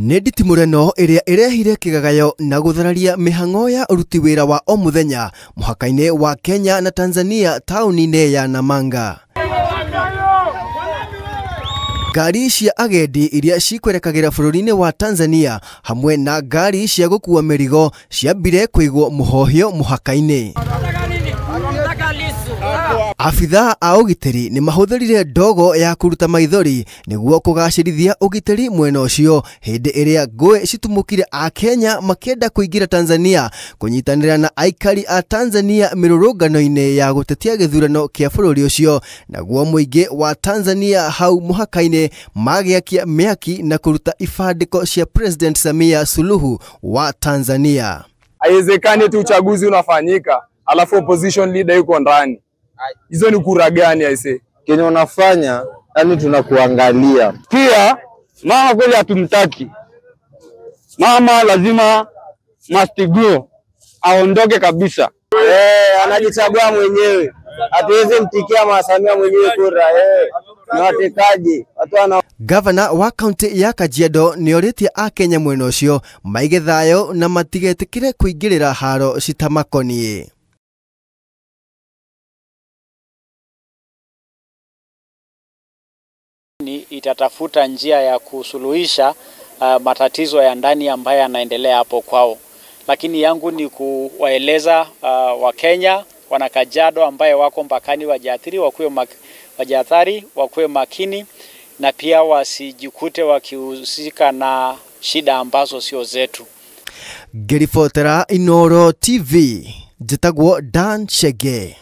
Nĩ nditimũrano ĩrĩa ĩrehire kĩgagayo na gũthararia mĩhang'o ya ũruti wĩra wa o mũthenya mũhaka-inĩ wa Kenya na Tanzania taũni-inĩ ya Namanga. Ngari cia agendi iria cikwerekagĩra bũrũri-inĩ wa Tanzania hamwe na ngari cia gũkua mĩrigo ciambire kũigwo mũhohio mũhaka-inĩ. Abithaa a ũgitĩri nĩ mahũthĩrire ndogo ya kũruta maithori nĩguo kũgacĩrithia ũgitĩri mwena ũcio hĩndĩ ĩrĩa ngũĩ citumũkire a Kenya makĩenda kũingĩra Tanzania kũnyitanĩra na aikari a Tanzania mĩrũrũngano-inĩ ya gũtetia gĩthurano kĩa bũrũri ũcio, naguo mũingĩ wa Tanzania hau mũhaka-inĩ magĩakia mĩaki na kũruta ibandĩko cia President Samia Suluhu wa Tanzania. Haiwezekani tu uchaguzi unafanyika alafu opposition leader yuko ndani. Hizo ni kura gani aise? Kenye unafanya yani tunakuangalia. Pia mama kweli hatumtaki. Mama lazima must go. Aondoke kabisa. Anajichagua mwenyewe. Hatuwezi mtikia Mama Samia mwenyewe kura. Ni watekaji. Watu wana Gavana wa kaunti ya Kajiado nĩorĩtie akenya mwena ũcio maige thayũ na matigetĩkĩre kũingĩrĩra haro citamakoniĩ. Itatafuta njia ya kusuluhisha matatizo ya ndani ambayo yanaendelea hapo kwao. Lakini yangu ni kuwaeleza Wakenya wana Kajiado ambaye wako mpakani wajiathiri, wakuwe makini na pia wasijikute wakihusika na shida ambazo sio zetu. Ngĩribotera Inooro TV, njĩtagwo Dan Chege.